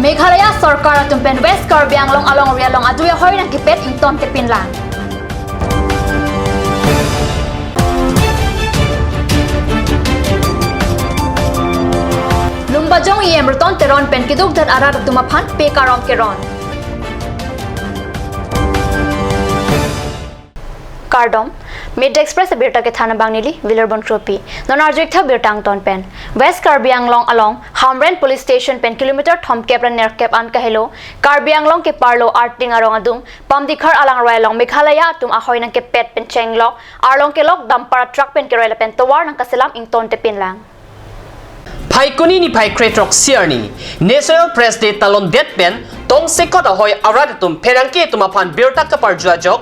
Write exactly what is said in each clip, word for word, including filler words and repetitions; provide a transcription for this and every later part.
Meghalaya sorkar atum pen West Karbi Anglong alongri along adui ahoi nangkepet ingtontepinlang. Lumbajong E M Roton Teron pen keduk det arat atum aphan pekarom keron. Kardom, Midday Express abirta kethan abang neli Vilarbon Kropi. Non arju-ik tha birta angton pen. West Karbi Anglong along Hamren Police Station pen kilometer thomkep ra nerkep an kahelo Karbi Anglong keparlo Arting arong adung Pamdikhar alangroi along Meghalaya atum ahoi nangkepet pen chenglok arlong kelok dumper truck pen keroi lapen tovar nangkaselam ingtontepinlang. Phaikuni niphai krethrok si arni National Press Day talon det pen tongsekot ahoi arat atum pherangke atum aphan birta kaparju ajok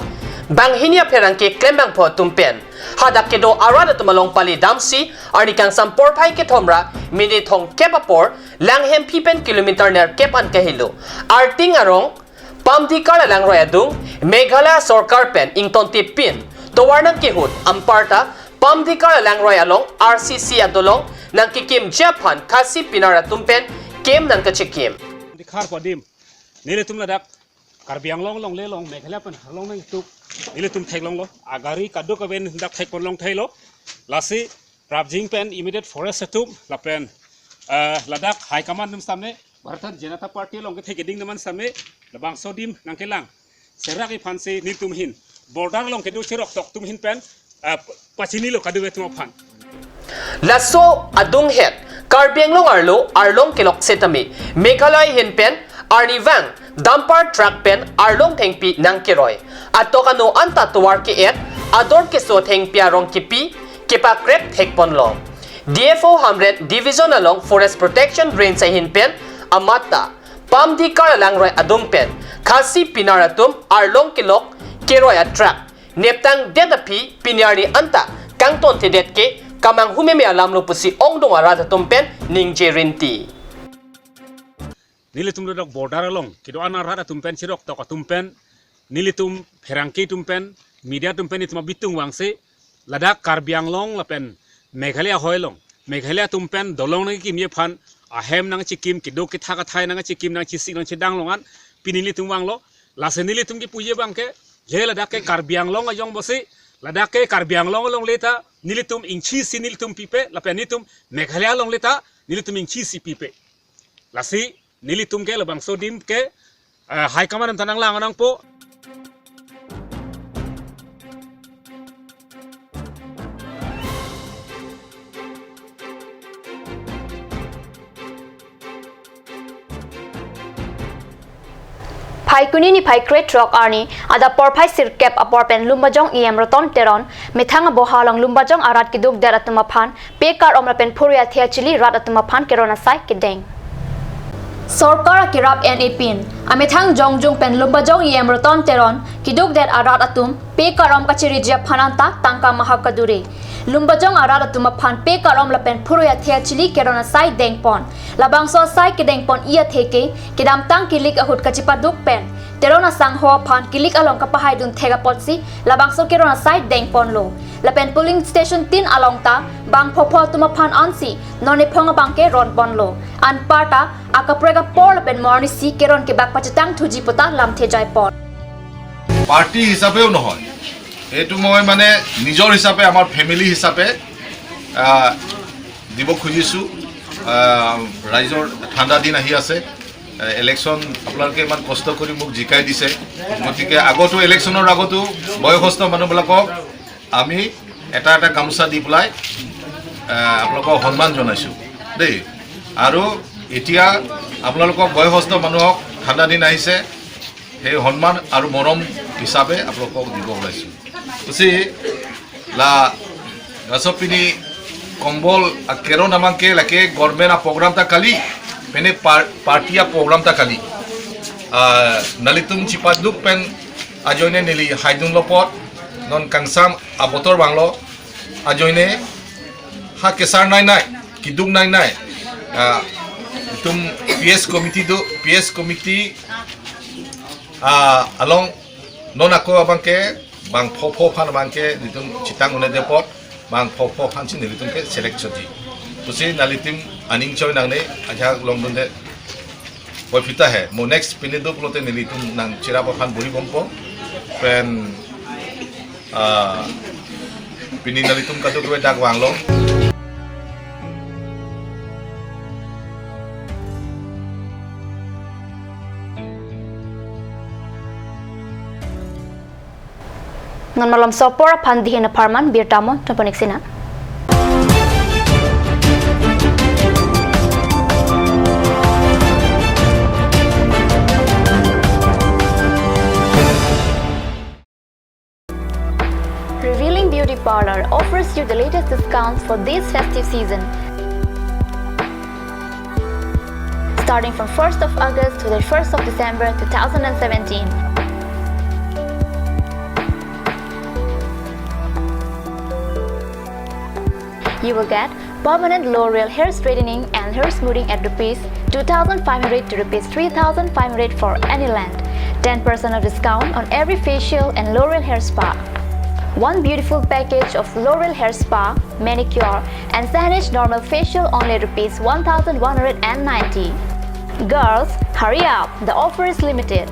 banghini apherangke klembangpho atum pen hadak kedo arat atum along pali damsi arni kangsam porphai kethom ra minit thomkep apor Langhemphi pen kilometer nerkep an kahelo Arting arong Pamdikhar alangroi adung Meghalaya sorkar pen ingtontepin tovar nangkehut anparta Pamdikhar alangroi along R C C adolong nangkekimji aphan Khasi pinar atum pen kem nangkachikim. Dikhar pu adim. Nelitum ladak Karbi Anglong alongle along Meghalaya pen arlong nangtuk. Nelitum theklonglo. Agari kaduk aven dak thekpon long thailo. Lasi prapjin pen immediate forest atum lapen, eh, ladak High Command atum sitame Bharatiya Janata Party along kethek keding atum sitame labangso adim nangkelang. Serak iphan si nelitum ahin border along kedo cherok tok atum ahin pen, eh, pachinilo kadokave atum aphan. Laso adunghet Karbi Anglong arlo arlong kelok setame Meghalaya ahin pen arnivang dumper truck pen arlong thengpi nangkeroi. Atok ano anta tovar ke-et ador keso thengpi arong kepi kepakrep thekponlo. D F O Hamren Division along Forest Protection Range ahin pen amat ta Pamdikhar alangroi adung pen Khasi pinar atum arlong kelok keroi a truck neptang det aphi pini arni anta kangtonthedet ke kamanghu meme alamlo pusi ongdung arat atum pen ningje rinti. Nelitum ladak border along kedo-an arat atum pen cherok tok atum pen nelitum pherangke atum pen media atum pen itum abitung vangsi ladak Karbi Anglong lapen Meghalaya ahoi along Meghalaya atum pen dolong nangkekimji aphan ahem nangchikim keduk kethak athai nangchikim nangchisik nangchedang along an pini nelitum vanglo. Lasi nelitum kepuji abangke je ladak ke Karbi Anglong ajong bosi ladak ke Karbi Anglong alongle ta nelitum ingchisi nelitum pipe lapen nelitum Meghalaya alongle ta nelitum ingchisi pipe. Lasi nelitum ke labangso adim ke, eh, High Command atum ta nanglang nangpo. Phaikuni niphai krethrok arni adap porphai sirkep apor pen Lumbajong E M Roton Teron methang aboha along Lumbajong arat keduk det atum aphan pekarom lapen phurui athe achili rat atum aphan keron asai kedeng. Sorkar akerap en-e pin amethang jongjung pen Lumbajong E M Roton Teron keduk det arat atum pekarom kachiriji aphan anta tangka mahak kadure. Lumbajong arat atum aphan pekarom lapen phurui athe achili keron asai dengpon. Labangso asai kedengpon-i athe ke kedamtang kilik ahut kachipaduk pen Teron asangho aphan kilik along kapahaidun thek apotsi labangso keron asai dengponlo. Lapen polling station tin along ta bangphopho atum aphan ansi non ephong abangke ronponlo. Anparta akaprek apor lapen mornisi keron kebak pachetang thuji puta lamthe jaipon. Party হিচাপেও নহয়, এইটো মই মানে নিজৰ হিচাপে, আমাৰ ফেমিলি হিচাপে, আহ, দিব খুজিছোঁ। আহ, ৰাইজৰ ঠাণ্ডা দিন আহি আছে, আহ, ইলেকশ্যন আপোনালোকে ইমান কষ্ট কৰি মোক জিকাই দিছে, গতিকে আগতো ইলেকশ্যনৰ আগতো বয়সস্থ মানুহবিলাকক আমি এটা এটা গামোচা দি পেলাই, আহ, আপোনালোকক সন্মান জনাইছোঁ দেই। আৰু এতিয়া আপোনালোকক বয়সস্থ মানুহক ঠাণ্ডা দিন আহিছে, সেই সন্মান আৰু মৰম হিচাপে আপোনালোকক দিব ওলাইছোঁ। Kasi la, laso pini kombol a keron abangke lake government a program ta kali, pene par-, party a program ta kali. Ah, nelitum chipaduk pen ajoine neli haidunlo apot, non kangsam abotor vanglo, ajoine ha kesar nai nai, keduk nai nai. Ah, itum P S committee do, P S committee, ah, along non ako abangke bangphopho aphan abangke nelitum chitang un-edetji apot bangphopho aphan si nelitum ke select chotji. Pusi nelitum aning choi nangne ajak longdunde. Boipita he, mo next pini do pulote nelitum nangcherap aphan buri bompo. Pen, ah, pini nelitum kadokave dak vanglo. Non malom sopor aphan dihin apharman birta mo toponik sina. Revealing Beauty Parlor offers you the latest discounts for this festive season. Starting from first of August to the first of December two thousand seventeen. You will get permanent L'Oreal hair straightening and hair smoothing at rupees two thousand five hundred to rupees three thousand five hundred for any length. Ten percent of discount on every facial and L'Oreal hair spa. One beautiful package of L'Oreal hair spa, manicure, and Saneesh normal facial only rupees one thousand one hundred and ninety. Girls, hurry up! The offer is limited.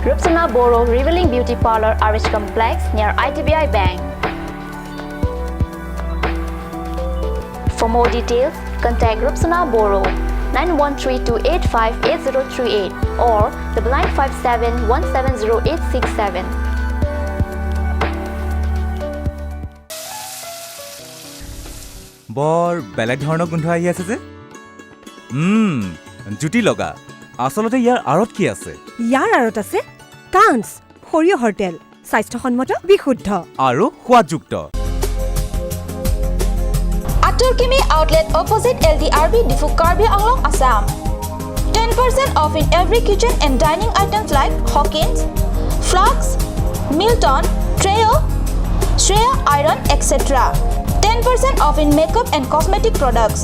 Rupsona Boro Revealing Beauty Parlor, R H Complex, near I D B I Bank. For more details, contact Rupsona Boro, nine one three two eight five eight zero three eight or double nine five seven one seven zero eight six seven. বৰ বেলেগ ধৰণৰ গোন্ধ আহি আছে যে। উম, জুতি লগা। আচলতে ইয়াৰ আঁৰত কি আছে? ইয়াৰ আঁৰত আছে কাঞ্চ সৰিয়হৰ তেল, স্বাস্থ্যসন্মত, বিশুদ্ধ। আৰু সোৱাদযুক্ত। Atur Kimi Outlet, opposite L D R B, Diphu, Karbi Anglong, Assam. Ten percent off in every kitchen and dining items like Hawkins, Flux, Milton, Trio, Shreya Iron, et cetera. Ten percent off in makeup and cosmetic products.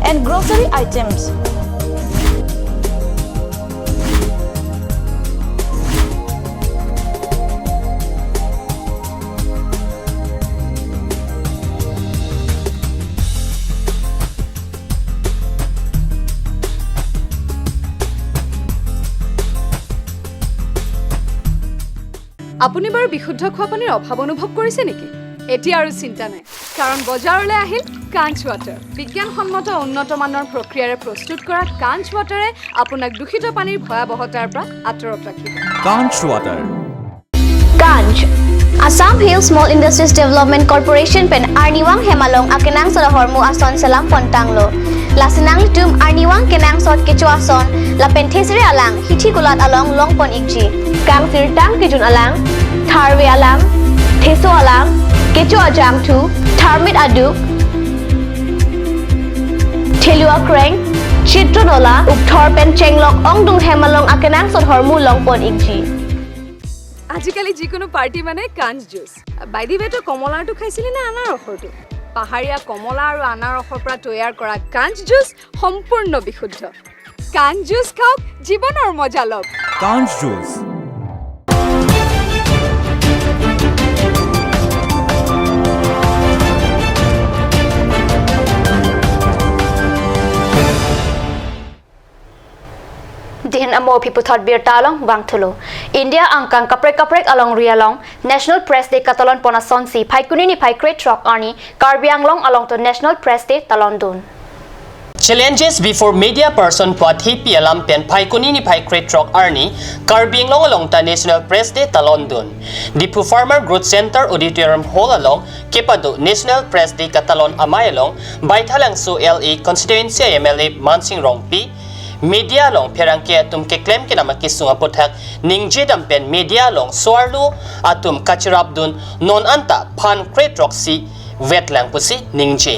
And grocery items. আপুনি বাৰু বিশুদ্ধ খোৱা পানীৰ অভাৱ অনুভৱ কৰিছে নেকি? এতিয়া আৰু চিন্তা নাই, কাৰণ বজাৰলৈ আহিল কাঞ্চ ৱাটাৰ। বিজ্ঞানসন্মত উন্নত মানৰ প্ৰক্ৰিয়াৰে প্ৰস্তুত কৰা কাঞ্চ ৱাটাৰে আপোনাক দূষিত পানীৰ ভয়াৱহতাৰ পৰা আঁতৰত ৰাখিব। কাঞ্চ water. Kanch, Assam Hill Small Industries Development Corporation pen arnivang hem along akenangsot ahormu ason selam pontanglo. Lasi nanglitum arnivang kenangsot kecho ason lapen thesere alang hithi kulat along longpon ikji. Kangsirtang kejun alang, tharve alang, theso alang, kecho ajangthu, tharmit aduk, thelu akreng, chitro nola, ukthor pen chenglok ongdung hem along akenangsot ahormu longpon ikji. আজিকালি যিকোনো পাৰ্টি মানে কাঞ্চ juice. By the ৱে, তই কমলাৰটো খাইছিলি নে আনাৰসৰটো? পাহাৰীয়া কমলা আৰু আনাৰসৰ পৰা তৈয়াৰ কৰা কাঞ্চ জুচ সম্পূৰ্ণ বিশুদ্ধ। কাঞ্চ জুচ খাওক, জীৱনৰ মজা লওক। কাঞ্চ juice. Dihin amo aphi puthot birta along vangthulo. India angkang kaprek kaprek alongri along National Press Day katalon pon asonsi Phaikuni niphai krethrok arni Karbi Anglong along to National Press Day talondun. Challenges before media person pu athepi alam pen Phaikuni niphai krethrok arni Karbi Anglong along ta National Press Day talondun. Diphu Farmer Growth Center Auditorium Hall along kepado National Press Day katalon amei along Baithalangso L A constituency M L A Mansing Rongpi, media along pherangke atum keklem kenam akesung aputhak ningjedam pen media along so-arlo atum kacherapdun non anta phan krethroksi vetlang pusi ningje.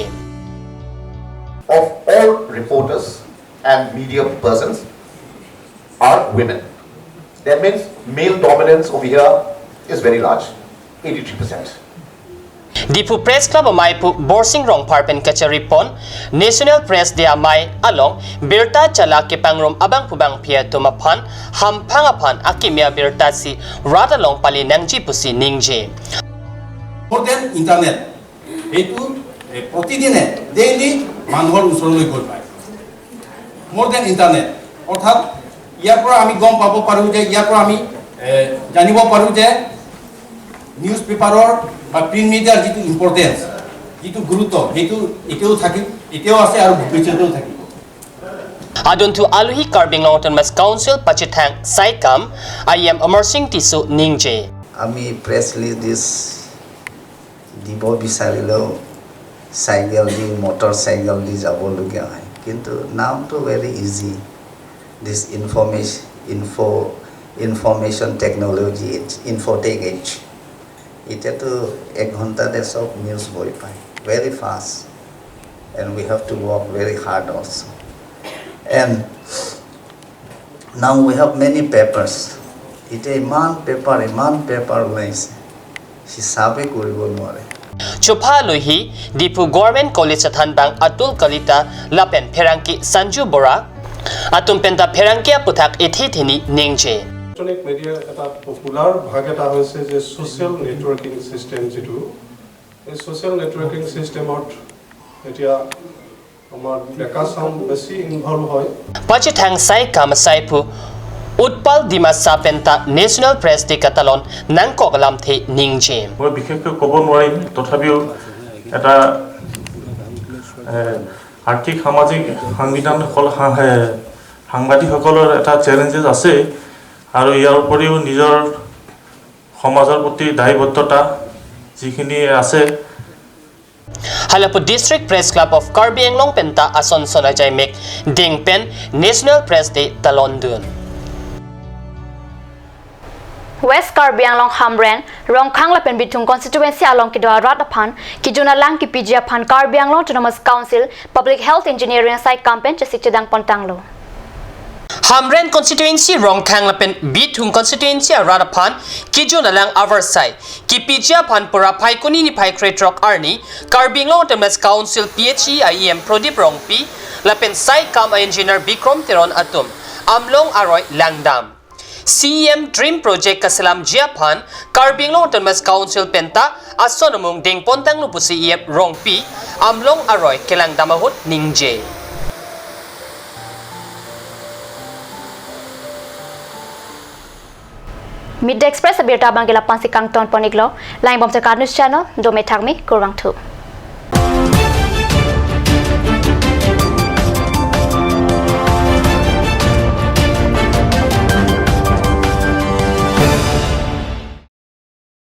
Of all reporters and media persons are women. That means male dominance over here is very large, eighty-three percent. Diphu Press Club amei pu Borsing Rongphar pen kacharipon National Press Day amei along birta chala kepangrum abangphu bangphi atum aphan hamphang aphan akimi abirta si rat along pali nangji pusi ningje. More than internet, এইটো এ, প্ৰতিদিনে ডেইলি মানুহৰ ওচৰলৈ গৈ পায়। More than internet, অৰ্থাৎ ইয়াৰ পৰা আমি গম পাব পাৰোঁ যে ইয়াৰ পৰা আমি এ, জানিব পাৰোঁ যে নিউজ পেপাৰৰ বা প্ৰিণ্ট মিডিয়াৰ যিটো ইম্পৰ্টেঞ্চ, যিটো গুৰুত্ব, সেইটো এতিয়াও থাকিব, এতিয়াও আছে আৰু ভৱিষ্যতেও থাকিব। Adunthu aluhi Karbi Anglong Autonomous Council pachethang saikam I M Amarsing Tisso ningje. আমি প্ৰেছ ৰিলিজ দিব বিচাৰিলেও চাইকেল দি মটৰ চাইকেল দি যাবলগীয়া হয়, কিন্তু নাওতো ভেৰি easy. This information info information technology age, infotech age, এতিয়াতো এক ঘণ্টাতে চব নিউজ গৈ পায়, very fast, and we have to work very hard also, and now we have many papers. এতিয়া ইমান পেপাৰ ইমান পেপাৰ ওলাইছে, হিচাপে কৰিব নোৱাৰে। Chopha aluhi Diphu Government College athanbang Atul Kalita lapen pherangke Sanju Bora atum penta pherangke aputhak ethi theni ningje. Electronic মিডিয়াৰ এটা পপুলাৰ ভাগ এটা হৈছে যে ছ'চিয়েল নেটৱৰ্কিং ছিষ্টেম যিটো, এই ছ'চিয়েল নেটৱৰ্কিং ছিষ্টেমত এতিয়া আমাৰ ডেকা চাম বেছি ইনভলভ হয়। Pachethang saikam asai pu Utpal Dimasa penta National Press Day katalon nangkok lamthe ningje. মই বিশেষকৈ ক'ব নোৱাৰিম, তথাপিও এটা এ, আৰ্থিক সামাজিক সাংবিধানসকল সা- এ, সাংবাদিকসকলৰ এটা চেলেঞ্জেছ আছে আৰু ইয়াৰ উপৰিও নিজৰ সমাজৰ প্ৰতি দায়বদ্ধতা যিখিনি আছে। Halapu District Press Club of Karbi Anglong penta ason son ajai mek ding pen National Press Day talon dun. West Karbi Anglong Hamren, Rongkhang lapen Bithung constituency along kedo arat aphan kejun alang kepiji aphan Karbi Anglong Autonomous Council Public Health Engineering asai kam pen chesik chedang pontanglo. Hamren constituency Rongkhang lapen Bithung constituency arat aphan kejun alang avarsai kepiji aphan pura Phaikuni niphai krethrok arni Karbi Anglong Autonomous Council P H E I E M Prodip Rongpi lapen saikam a engineer Bikrom Teron atum Amlong aroi langdam. C E M Dream Project kaselamji aphan Karbi Anglong Autonomous Council penta ason amung ding pontanglo pusi E M Rongpi Amlong aroi kelangdam ahut ningje. Midday Express abirta abang ke la-an si kangton pon-iklo, langbom Saka News Channel, dome thakme, kurvangthu.